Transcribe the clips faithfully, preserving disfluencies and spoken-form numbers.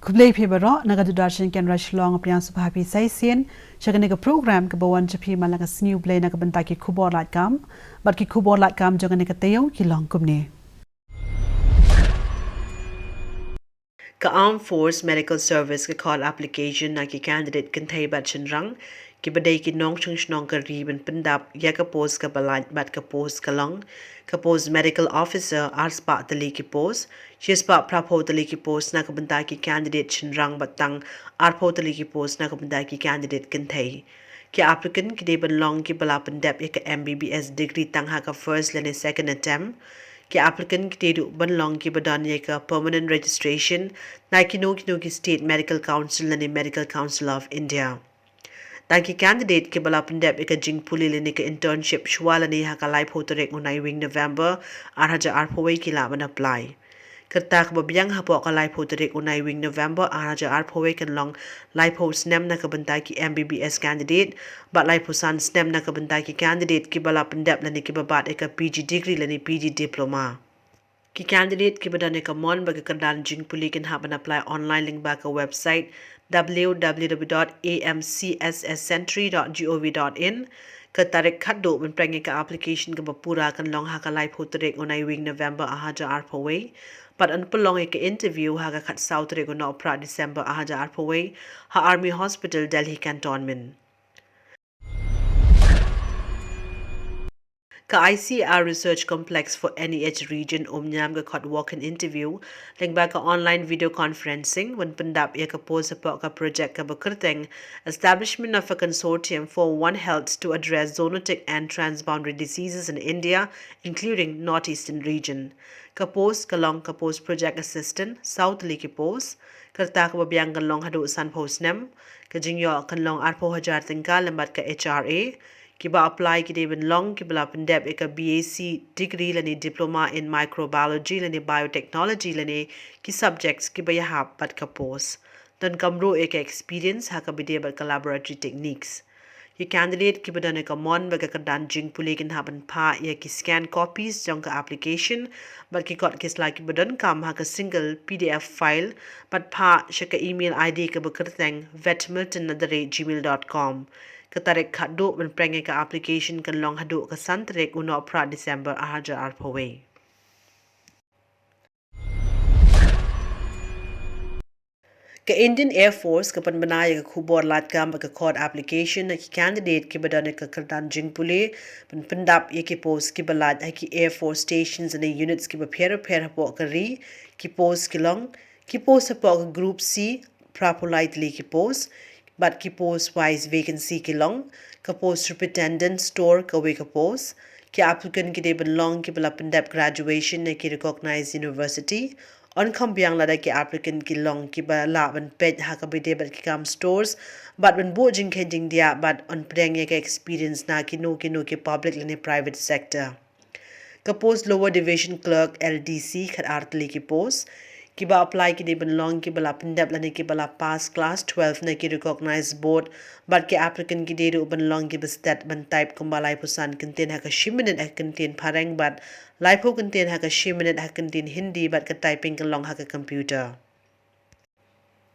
Khublei phi baroh, na ka Doordarshan Kendra Shillong, pdiang sngewbha phi sa shisien sha kane ka program kaba wan sha phi man la ka Sngi U Blei na ka bynta ki khubor lad kam, bad ki khubor lad kam jong kane ka taïew ki long kumne. Ka Armed Force Medical Service ka khot application na ki candidate kynthei bad shynrang kiba dei ki nongshong shnong ka ri ban pyndap ïa ka post kaba lait bad ka post ka long ka post medical officer, arspah tylli ki post, shispah phraphew tylli ki post na ka bynta ki candidate shynrang bad tang arphew tylli ki post na ka bynta ki candidate kynthei. Ki applicant ki dei ban long kiba la pyndep ïa ka M B B S degree tang ha ka first lane second attempt. Ki applicant ki dei ruh ban long kiba don ïa ka permanent registration na kino kino ki state medical council lane Medical Council of India. Tang ki candidate kiba la pyndep ïa ka jingpule lane ka internship shuwa lane ha ka laiphew tarik u Naiwieng November ar hajar arphew wei ki lah ban apply. Ka rta kaba biang hapoh ka laiphew tarik u Naiwieng November ar hajar arphew wei kan long laiphew snem na ka bynta ki M B B S candidate bad laiphew san snem na ka bynta ki candidate kiba la pyndep lane kiba bat ïa ka P G degree lane P G diploma. Ki candidate kiba don ïa ka mon bad ka kyrdan jingpule kin hap ban apply online lyngba ka website w w w dot a m c s s sentry dot g o v dot in. Ka tarik khadduh ban pdiang ïa ka application kaba pura kan long ha ka laiphew tarik u Naiwieng November ar hajar arphew wei bad yn pynlong ïa ka interview ha ka khatsaw tarik u Nohprah December ar hajar arphew wei ha Army Hospital, Delhi Cantonment. Ka I C R Research Complex for N E H Region Umiam ka khot walk-in interview lyngba ka online video conferencing ban pyndap ïa ka post hapoh ka project kaba kyrteng Establishment of a Consortium for One Health to Address Zoonotic and Transboundary Diseases in India, including North Eastern Region. Ka post ka long ka post project assistant, saw tylli ki post. Ka rta kaba biang kan long haduh sanphew snem. Ka jingïoh kan long arphew hajar tyngka lem bad ka H R A. Kiba apply ki dei ban long kiba la pyndep ïa ka B A C degree lane diploma in microbiology lane biotechnology lane ki subjects kiba ïahap bad ka post. Donkam ruh ïa ka experience ha kaba ïadei bad ka laboratory techniques. Ki candidate kiba don ïa ka mon bad ka kyrdan jingpule kin hap ban phah ïa ki scan copies jong ka application bad ki kot ki sla kiba donkam ha ka single P D F file bad phah sha ka email I D kaba kyrteng vetmilton at the rate gmail dot com. Ka tarik khadduh ban pdiang ïa ka application kan long haduh ka san tarik u Nohprah December ar hajar arphew wei. Ka Indian Air Force ka pynbna ïa ka khubor lad kam bad ka khot application na ki candidate kiba don ïa ka kyrdan jingpule ban pyndap ïa ki post kiba lait ha ki Air Force stations ne units kiba pher pher hapoh ka ri. Ki post ki long ki post hapoh ka Group C, phraphew lai tylli ki post, bad ki post wise vacancy ki long ka post Superintendent Store kawei ka post. Ki applicant ki dei ban long kiba la pyndep graduation na ki recognized university. Yn kham biang lada ki applicant ki long kiba lah ban peit ha kaba ïadei bad ki kam stores bad ban buh jingkheiñ jingdiah bad yn pdiang ïa ka experience na kino kino ki public lane private sector. Ka post Lower Division Clerk, L D C, khat ar tylli ki post. Kiba apply ki dei ban long kiba la pyndep lane kiba la pass class twelve na ki recognized board bad ki applicant ki dei ruh ban long kiba stet ban type kumba laiphew san kyntien ha ka shi minit ha ka kyntien phareng bad laiphew kyntien ha ka shi minit ha ka kyntien Hindi bad ka typing ka long ha ka computer.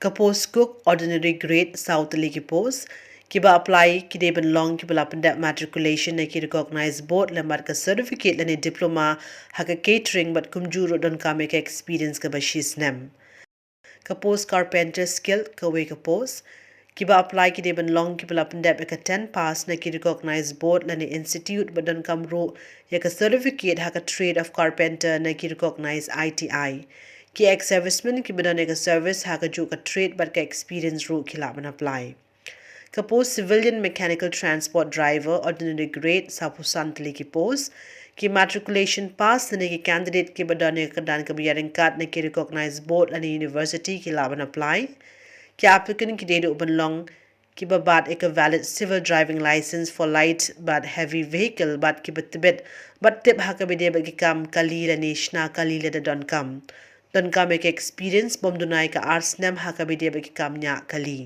Ka post Cook, Ordinary Grade, saw tylli ki post. Kiba apply ki dei ban long kiba la pyndep matriculation na ki recognized board lem bad ka certificate lane diploma ha ka catering bad kumjuh ruh donkam ïa ka experience kaba shi snem. Ka post Carpenter, Skilled, kawei ka post. Kiba apply ki dei ban long kiba la pyndep ïa ka ten pass na ki recognized board lane institute bad donkam ruh ïa ka certificate ha ka trade of carpenter na ki recognized I T I. Ki ex-servicemen kiba don ïa ka service ha kajuh ka trade bad ka experience ruh ki lah ban apply. Ka post Civilian Mechanical Transport Driver, Ordinary Grade, sawphew san tylli ki post. Ki matriculation pass lane ki candidate kiba don ïa ka kyrdan kaba ïaryngkat na ki recognized board lane university ki lah ban apply. Ki applicant ki dei ruh ban long kiba bat ïa ka valid civil driving license for light bad heavy vehicle bad kiba tbit bad tip ha kaba ïadei bad ki kam kali lane shna kali lada donkam. Donkam ïa ka experience bym duna ïa ka ar snem ha kaba ïadei bad ki kam ñiah kali.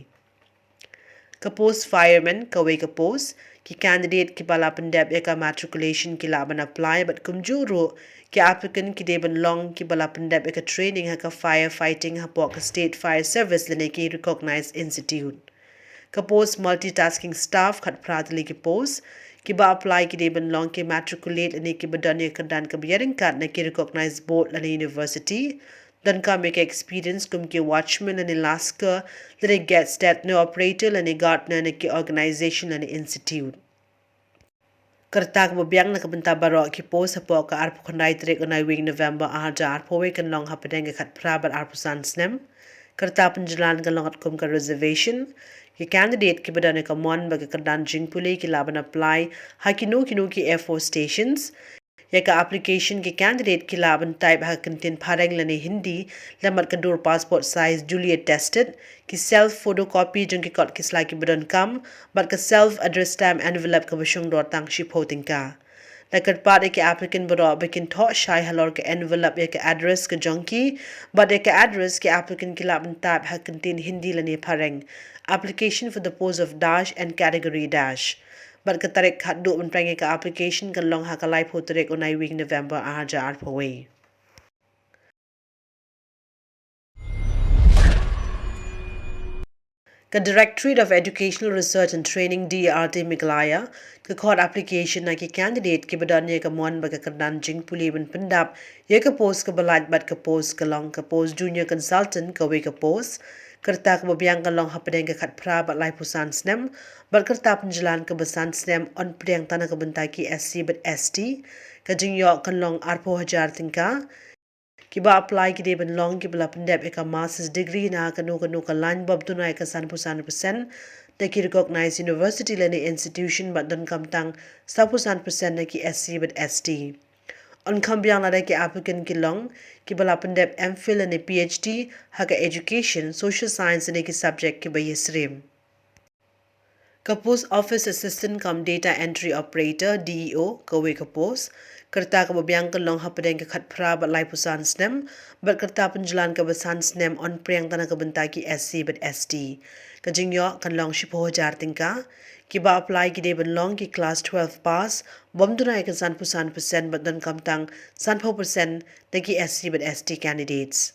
Ka post Fireman, kawei ka post. Ki candidate kiba la pyndep ïa ka matriculation ki lah ban apply bad kumjuh ruh ki applicant ki dei ban long kiba la pyndep ïa ka training ha ka fire fighting hapoh ka State Fire Service lane ki recognized institute. Ka post multitasking staff khatphra tylli ki post, kiba apply ki dei ban long ki matriculate lane kiba don ïa ka kyrdan kaba ïaryngkat na ki recognized board lane university, donkam ïa ka experience kum ki watchman lane lasker, lane gate station operator lane gardener na ki organization lane institute. Ka rta kaba biang na ka bynta baroh ki post hapoh ka arphew khyndai tarik u Naiwieng November ar hajar arphew wei kan long hapdeng ka khatphra bad arphew san snem. Ka rta pynjlan kan long katkum ka reservation. Ki candidate kiba don ïa ka mon bad ka kyrdan jingpule ki lah ban apply ha kino kino ki F O stations. Ïa ka application ki candidate ki lah ban type ha ka kyntien phareng lane Hindi, lem bad ka dur passport size duly attested, ki self photocopy jong ki kot ki sla kiba donkam, bad ka self address stamp envelope kaba shong dor tang shiphew tyngka. La kyrpad ïa ki applicant baroh ba kin thoh shai halor ka envelope ïa ka address ka jong ki, bad ïa ka address ki applicant ki lah ban type ha ka kyntien Hindi lane phareng. Application for the post of dash and category dash. Bad ka tarik khatduh ban pynphrang ïa ka application kan long ha ka laiphew tarik u Naiwieng November ar hajar arphew wei. Ka Directorate of Educational Research and Training, D E R T Meghalaya, ka khot application na ki candidate kiba don ïa ka mon bad ka kyrdan jingpule ban pyndap ïa ka post kaba lait bad ka post ka long ka post Junior Consultant kawei ka post. Ka rta kaba biang kan long hapdeng ka khatphra bad laiphew san snem, bad ka rta pynjlan kaba san snem yn pdiang tang na ka bynta ki S C bad S T. Ka jingïoh kan long arphew hajar tyngka. Kiba apply ki dei ban long kiba la pyndep ïa ka master's degree na kano kano ka lain bym duna ïa ka sanphew san percent na ki recognized university lane institution bad donkam tang sawphew san percent na ki S C bad S T. Yn kham biang lada ki applicant ki long kiba la pyndep M Phil lane P H D ha ka education, social science lane ki subject kiba ïasyriem. Ka post Office Assistant cum Data Entry Operator, D E O, kawei ka post. Ka rta kaba biang kan long hapdeng ka khatphra bad laiphew san snem, bad ka rta pynjlan kaba san snem yn pdiang tang na ka bynta ki S C bad S T. Ka jingïoh kan long shiphew hajar tyngka. Kiba apply ki dei ban long ki class twelve pass, bym duna ïa ka sanphew san percent bad donkam tang sanphew percent na ki S C bad S T candidates.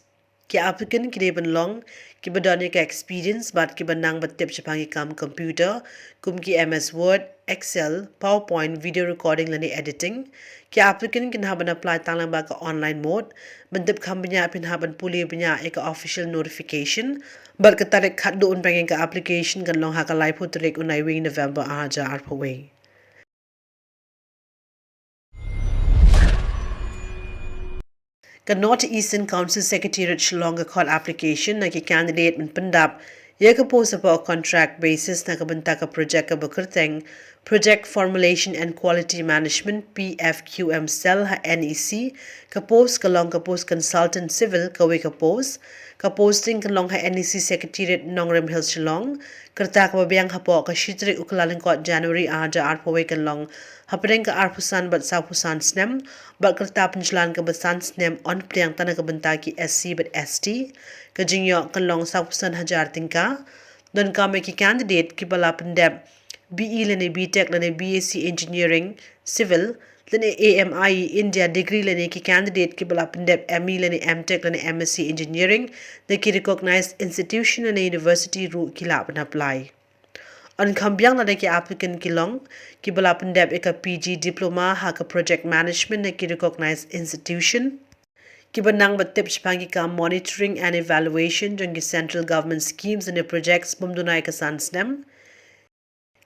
Ki applicant ki dei ban long kiba don ïa ka experience bad kiba nang bad tip shaphang ki kam computer, kum ki M S Word, Excel, PowerPoint, video recording lane editing. Ki applicant kin hap ban apply tang lyngba ka online mode. Ban tip kham bniah phin hap ban pule bniah ïa ka official notification. Bad ka tarik khatduh ban pynphrang ïa ka application kan long ha ka laiphew tarik u Naiwieng November ar hajar arphew wei. Ka North Eastern Council Secretariat Shillong ka khot application na ki candidate ban pyndap ïa ka post hapoh contract basis na ka bynta ka project kaba kyrteng Project Formulation and Quality Management, P F Q M Cell, ha N E C. Ka post ka long ka post Consultant Civil, kawei ka post. Ka posting ka long ha N E C Secretariat, Nongrim Hills, Shillong. Ka rta kaba biang hapoh ka shi tarik u Kyllalyngkot, January, ar hajar arphew wei kan long hapdeng ka arphew san bad sawphew san snem, bad ka rta pynjlan kaba san snem yn pdiang tang na ka bynta ki S C bad S T. Ka jingïoh kan long sawphew san hajar tyngka. Donkam ïa ki candidate kiba la pyndep B E lane B Tech lane B S C Engineering Civil lane A M I India degree lane ki candidate kiba la pyndep M E lane M Tech lane M S C Engineering na ki recognized institution lane university ruh ki lah ban apply. Yn kham biang lada ki applicant ki long kiba la pyndep ïa ka P G diploma ha ka project management na ki recognized institution. Kiba nang bad tip shaphang ki kam monitoring and evaluation jong ki central government schemes lane projects bym duna ïa ka san snem.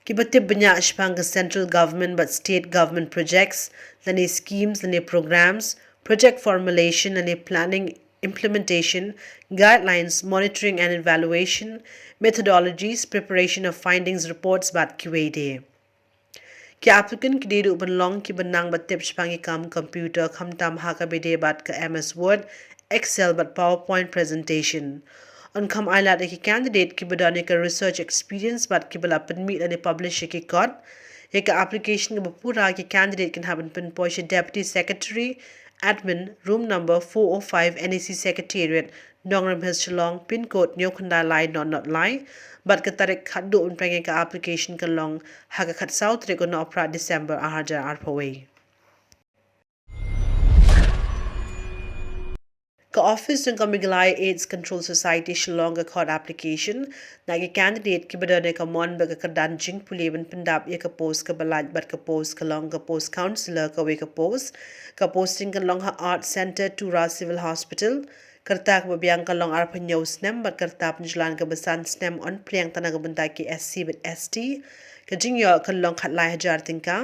Kiba tip bniah shaphang ka central government bad state government projects lane schemes lane programs, project formulation lane planning, implementation, guidelines, monitoring and evaluation, methodologies, preparation of findings reports bad kiwei de. Ki applicant ki dei ruh ban long kiba nang bad tip shaphang ki kam computer khamtam ha kaba ïadei bad ka M S Word, Excel bad PowerPoint presentation. Yn kham ailad ïa ki candidate kiba don ïa ka research experience bad kiba la pynmih lane publish ïa ki kot. Ïa ka application kaba pura ki candidate kin hap ban pynpoi sha Deputy Secretary, Admin, room number four oh five, N E C Secretariat, Nongrim Hills, Shillong, pin code hynñiew khyndai lai not not lai, bad ka tarik khatduh ban pynpoi ïa ka application kan long ha ka khatsaw tarik u Nohprah December ar hajar arphew wei. Ka office jong ka Meghalaya AIDS Control Society Shillong ka khot application na ki candidate kiba don ïa ka mon bad ka kyrdan jingpule ban pyndap ïa ka post kaba lait bad ka post ka long ka post counsellor kawei ka post. Ka posting kan long ha Art Centre, Tura Civil Hospital. Ka rta kaba biang kan long arphew hynñiew snem bad ka rta pynjlan kaba san snem, yn pliang tang na ka bynta ki S C bad S T. Ka jingïoh kan long khatlai hajar tyngka.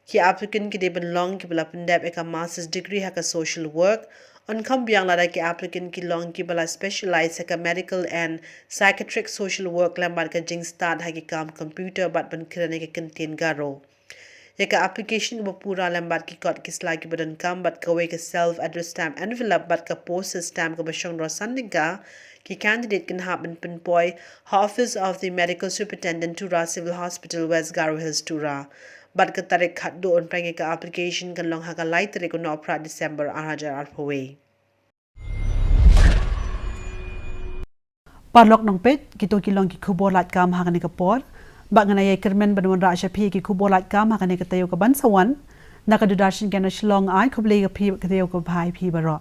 Ki applicant ki dei ban long kiba la pyndep ïa ka master's degree ha ka social work. Yn kham biang lada ki applicant ki long kiba la specialize ha ka medical and psychiatric social work lem bad ka jingstad ha ki kam computer bad ban kren ïa ka ktien Garo. Ïa ka application kaba pura lem bad ki kot ki sla kiba donkam bad kawei ka self addressed stamp envelope bad ka postage stamp kaba shong dro san tyngka, ki candidate kin hap ban pynpoi ha Office of the Medical Superintendent, Tura Civil Hospital, West Garo Hills, Tura. Bad ka tarik khatduh ban pynpoi ïa ka application kan long ha ka lai tarik u Nohprah December ar hajar arphew wei. Paralok nongpeit, kito ki long ki khubor lait kam ha kane ka por. Bad ngan ïai kyrmen ban wanrah sha phi ki khubor lait kam ha kane ka taïew kaban sa wan. Na ka Doordarshan Kendra Shillong, ai khublei ïa phi, ka taïew kaba bha ïa phi baroh.